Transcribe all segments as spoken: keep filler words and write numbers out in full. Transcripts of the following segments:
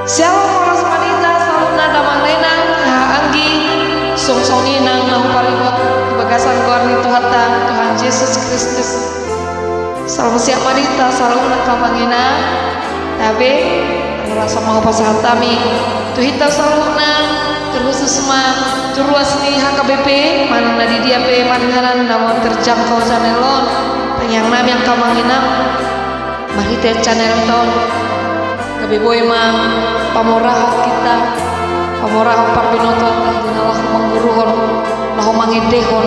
Syalom, horas ma di hita saluhutna damang dainang, haha anggi, suang songon i nang na huparibot di bagasan goar ni Tuhanta, Tuhan Jesus Kristus. Salam sehat ma di hita saluhutna angka amang inang. Tabe, langsung ma hupasahat hami tu hita saluhutna, terkhusus ma tu ruas ni H K B P, manang na di dia pe maringanan na mau terjangkau channel on. Tangiang nami angka amang inang, marhite channel on gabe boi ma pamorahon hita, pamorahon parbinotoanta di na laho mangguruhon, laho mangendehon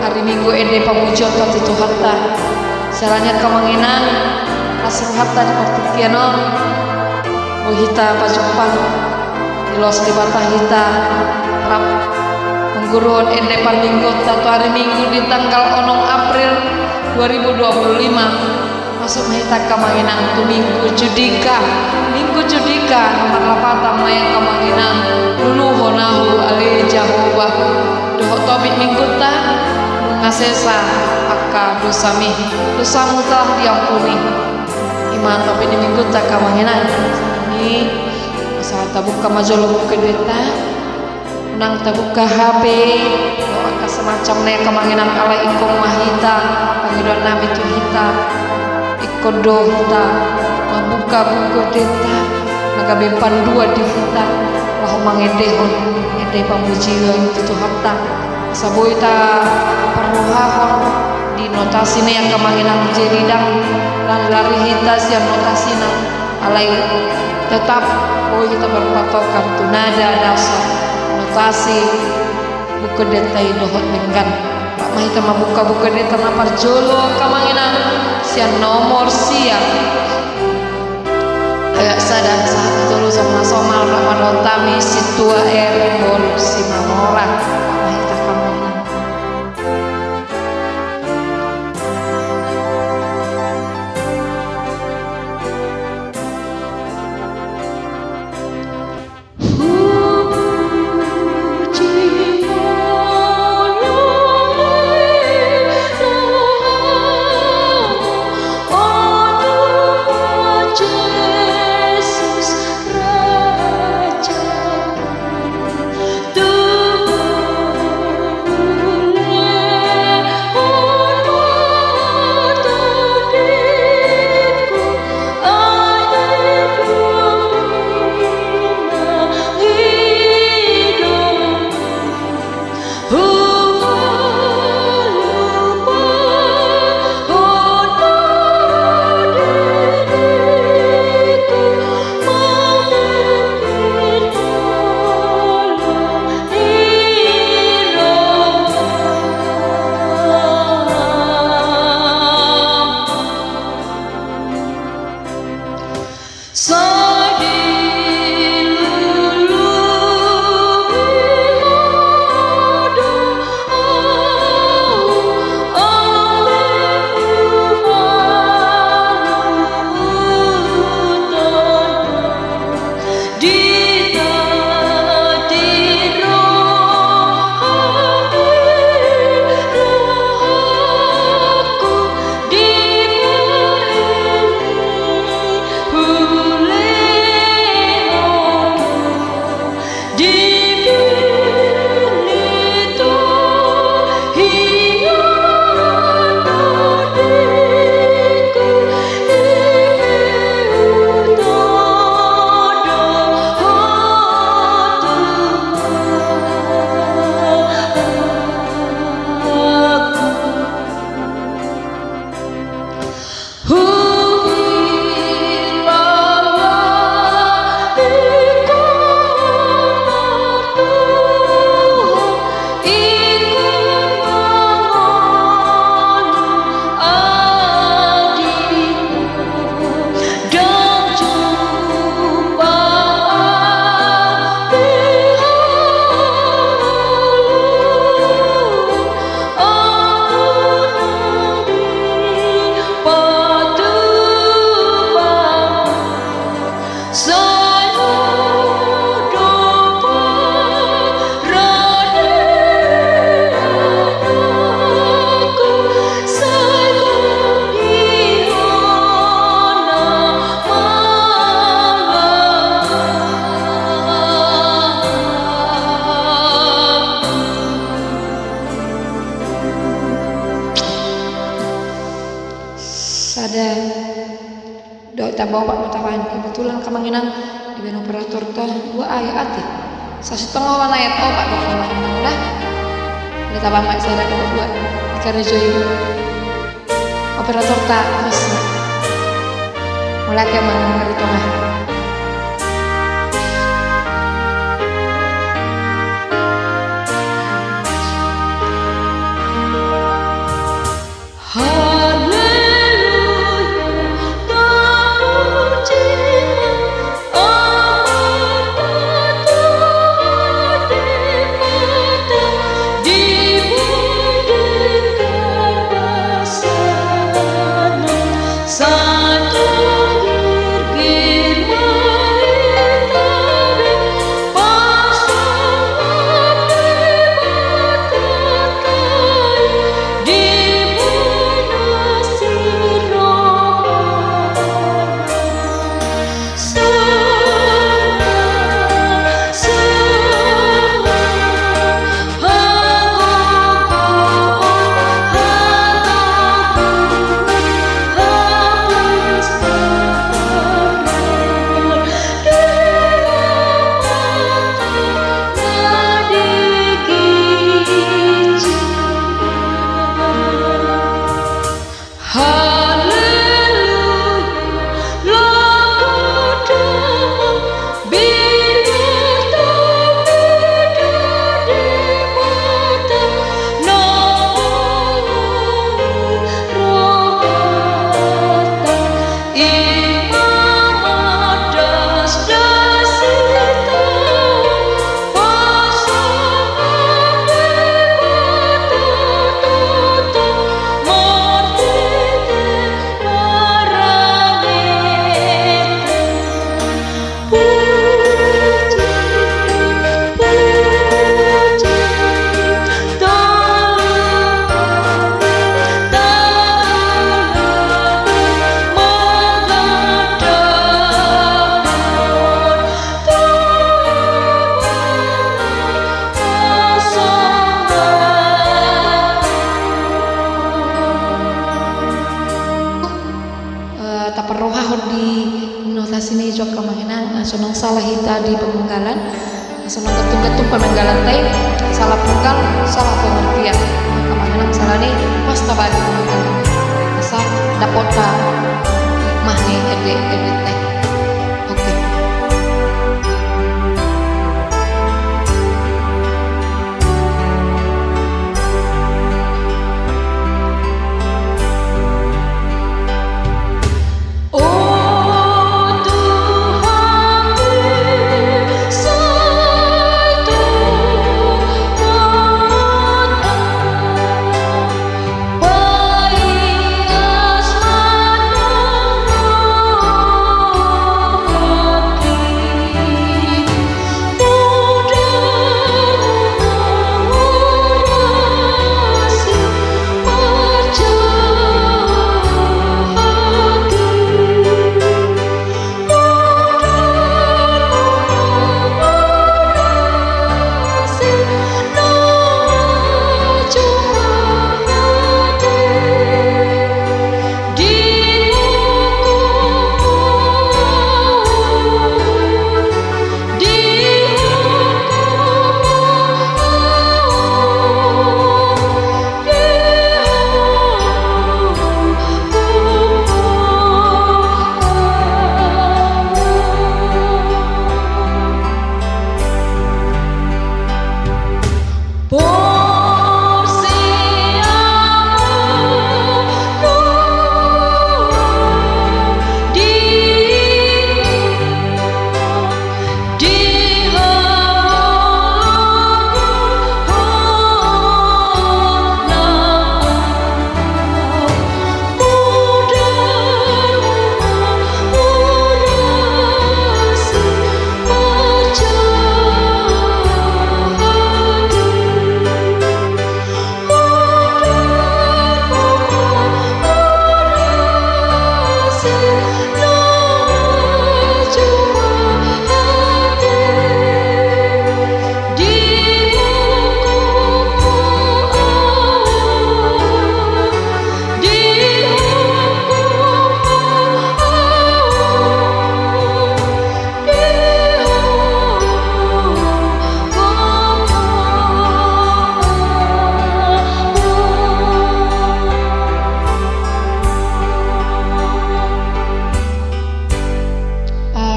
ari Minggu ende pamujionta tu Tuhanta. Siala ni i angka amang inang, las rohanta di partingkian on, boi hita pajumpang, dilos Debata hita rap mangguruhon ende parmingguonta tu ari Minggu di tanggal onom April dua ribu dua puluh lima. Masuk ma hita angka amang inang tu Minggu Judika. Minggu Judika na marlapatan ma i angka amang inang, luluhon ahu ale Jahowa. Dohot topik minggunta, nunga sesa angka dosami, dosamu telah diampuni. I ma topik ni minggunta angka amang inang. Ni, asa tabuka ma jolo buku gedenta. Unang tabuka H P, dohot angka semacam na i angka amang inang, alai ingkon ma hita, pangidoan nami tu hita, ingkon do hita mambuka buku gedenta na gabe panduan di hita laho mangendehon ende pamujion tu Tuhanta. Asa boi taparrohahon di notasi na i angka amang inang, jadi ndang lari-lari hita sian notasina. Alai tetap boi hita marpatokan tu nada dasar notasi buku gedenta i dohot denggan. Rap ma hita mambuka buku gedenta na parjolo angka amang inang, sian nomor sia. Ayat sada sahat tu tolu, songon na somal rap ma dohot hami Sintua R. Boru Simamora. Rap ma hita angka amang inang. Kebetulan, amang inang, dibaen operatorta dua ayat, ate. Sasintongahon ayat opat do, amang inang, da. Di tabaen ma sada dohot dua dikarejoi operatorta, mas. Mauliate, amang inang, di tonga. Eh, taparrohahon di notasi ni jok, amang inang, eh, so unang salah hita di pamungkalan, eh, so unang gantung-gantung pamungkalanta i, salah pungkal, salah pengertian. Amang inang, sala ni pas tabaen pamungkalan. Asa dapot hita hikmah ni ende-endenta i. Oke.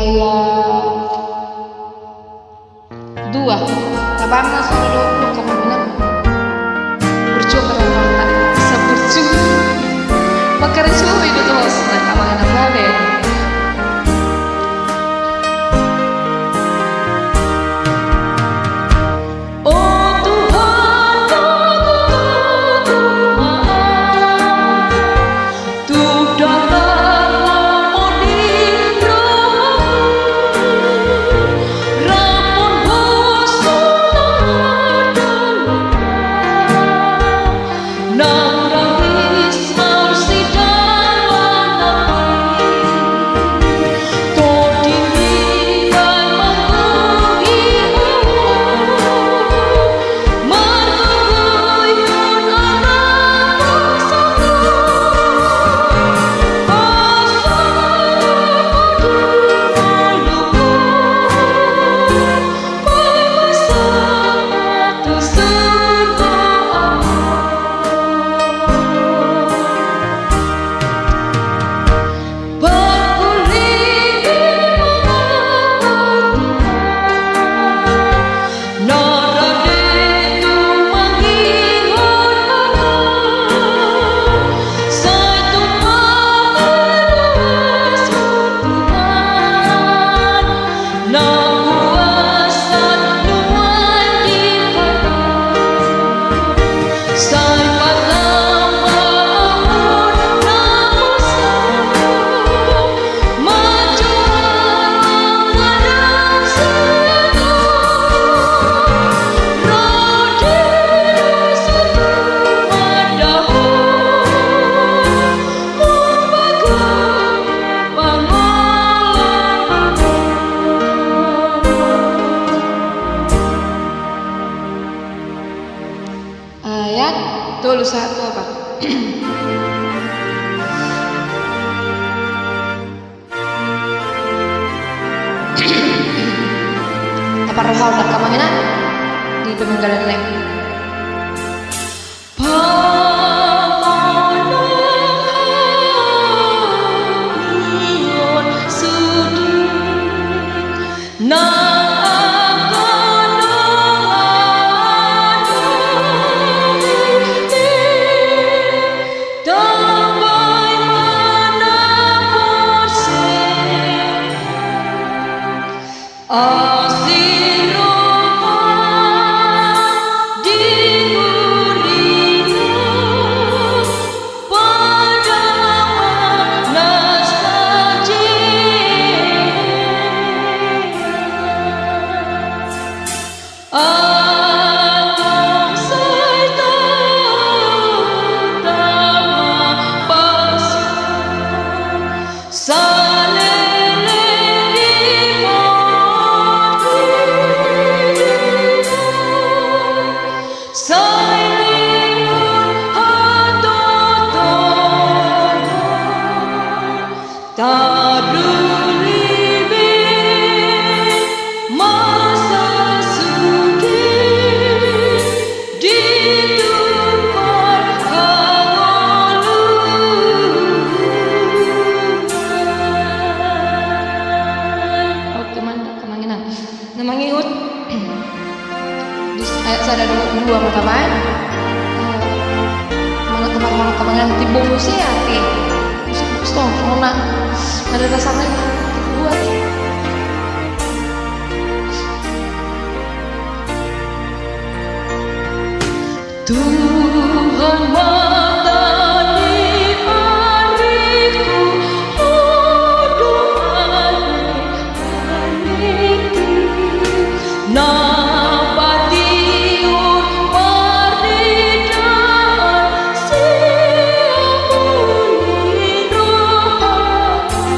Ayat dua. Tabanna songon on, amang inang. Burju ma rohanta, asa burju. Mangkarejo i do tu hosna, amang inang, babe. O Tuhan, Tuhan, Tuhan, Tuhan. Ayat tolu sahat tu opat. Taparrohahon ma, amang inang, di pemenggalan lain. Oke, mantap, amang inang. Na mangihut di ayat sada dohot dua ma tabaen. Eh, manat, manat, manat, manat, timbul muse ate. Muse, muse, muse, muna. Ada rasanya buat. Tuhan, mata ni ariku, Ho do ale arniku, na patiur parnidaan sian uli ni rohangku.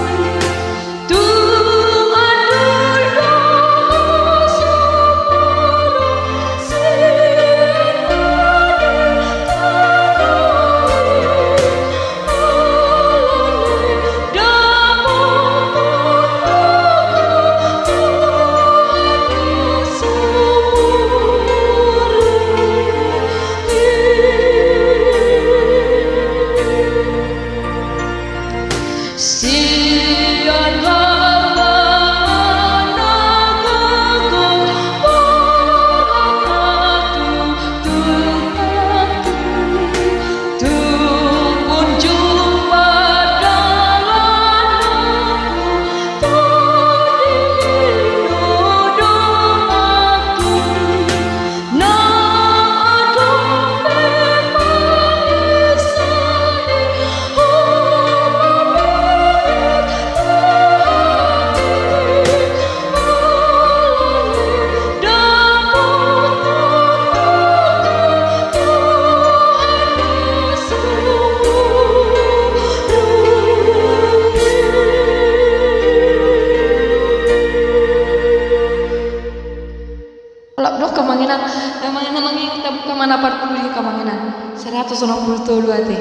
Amang inang, amang inang, amang inang, tabuka ma na parpudi, amang inang. Saratus onom pulu tolu ate.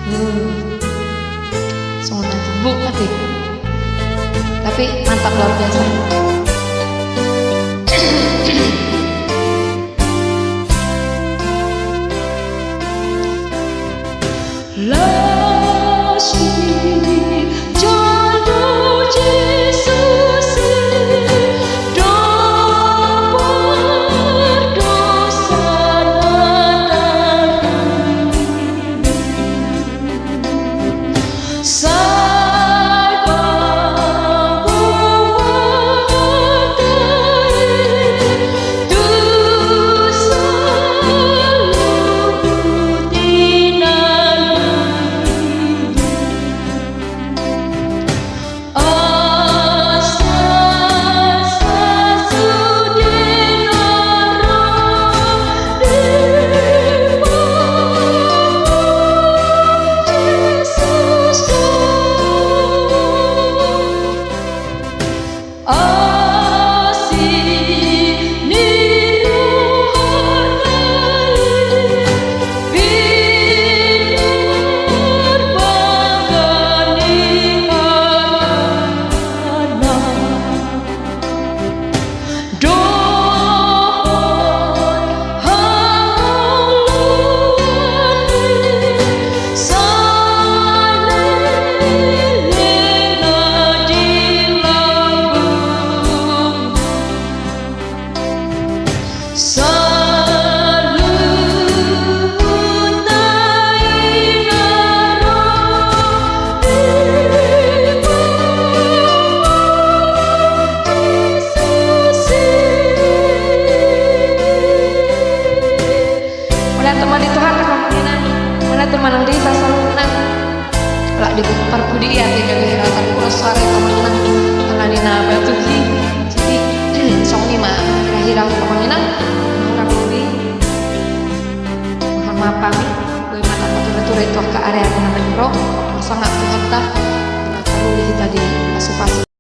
Hmm. Songon na tibuk ate. Tapi mantap, luar biasa. Las i, jalo Jesus i, do pardosa na tardidi. Sai paboahon hata i, tu saluhut i na lili. Asa sasude na ro di bagasan Jesus do. Asi ni rohana i, pinarbaga ni hatana. Dohot hangoluan i, saleleng na di lambungna. Saluhutna i na ro di bagasan Jesus i. Mauliate ma di Tuhan, amang inang. Mauliate ma nang di hita saluhutna. Ala di parpudi i ate, gabe hela tarpulak sada i, amang inang. Ala ni na batu i.